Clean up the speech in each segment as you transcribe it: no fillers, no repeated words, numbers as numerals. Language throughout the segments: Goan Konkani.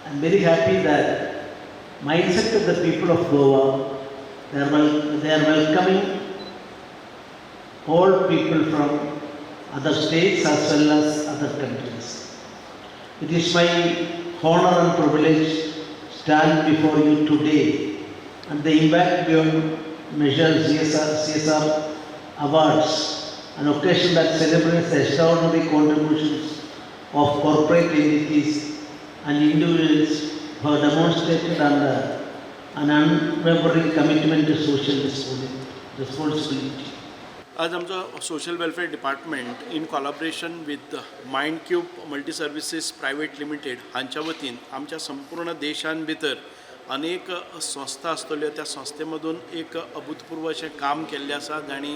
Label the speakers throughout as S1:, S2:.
S1: I am very happy that mindset of the people of Goa, they are welcoming all people from other states as well as other countries. It is my honor and privilege stand before you today and the Impact Beyond Measure CSR, CSR Awards, an occasion that celebrates the extraordinary contributions of corporate entities and individuals who have demonstrated an unwavering commitment to social responsibility.
S2: आज आमचो Social Welfare Department in collaboration with Mind Cube Multi Services Private Limited हांच्या वतीन आमच्या संपूर्ण देशान भितर अनेक संस्था आसतल्यो, त्या संस्थे मदून एक अभूतपूर्व अशें काम केल्लें आसा, जांणी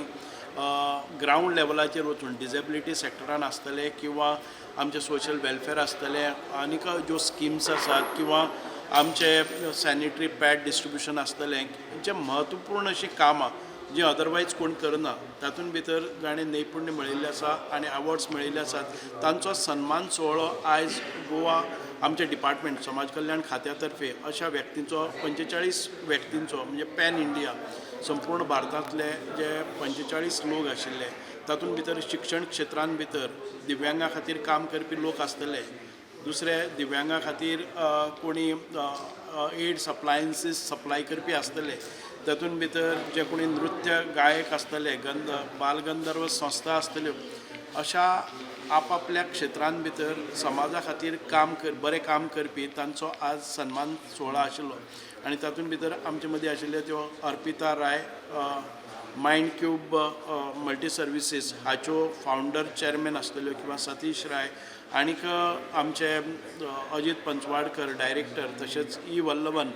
S2: ग्रावंड लेवलाचेर वचून डिजेबिलिटी सेक्टरान आसतले किंवा आमचे सोशल वेलफेअर आसतले, आनीक ज्यो स्किम्स आसात किंवा आमचे सॅनिटरी पॅड डिस्ट्रिब्युशन आसतलें, जे म्हत्वपूर्ण अशीं कामां जी अदरवायज कोण करना, तातूंत भितर जाणें नैपुण्य मेळिल्लें आसा आनी अवॉर्ड्स मेळिल्ले आसात, तांचो सन्मान सुवाळो आयज गोवा आमच्या डिपार्टमेंट समाज कल्याण खात्या तर्फे अशा व्यक्तींचो, 45 व्यक्तींचो, म्हणजे पॅन इंडिया संपूर्ण भारतांतले जे 45 लोक आशिल्ले, तातूंत भितर शिक्षण क्षेत्रान भितर दिव्यांगा खातीर काम करपी लोक आसतले, दुसरे दिव्यांगा खातीर कोणी एड्स अप्लायन्सीस सप्लाय करपी आसतले, तातूंत भितर जे कोणी नृत्य गायक आसतले, गंध बालगंधर्व संस्था आसतल्यो, अशा आपापल्या क्षेत्रान भितर समाजा खातीर काम कर बरें काम करपी तांचो आज सन्मान सुवाळो आशिल्लो. आनी तातूंत भितर आमचे मदीं आशिल्ल्यो त्यो Arpita Rai, Mind Cube Multi Services हाच्यो फावंडर चेअरमॅन आसतल्यो, किंवा सतीश राय आनीक आमचे अजीत पंचवाडकर डायरेक्टर, तशेंच ई वल्लभन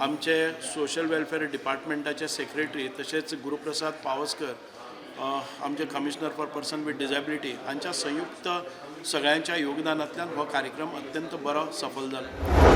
S2: आमचे सोशल वेलफेअर डिपार्टमेंटाचे सेक्रेटरी, तशेंच गुरुप्रसाद पावसकर आमचे Commissioner for Person with Disability हांच्या संयुक्त सगळ्यांच्या योगदानांतल्यान हो कार्यक्रम अत्यंत बरो सफल जालो.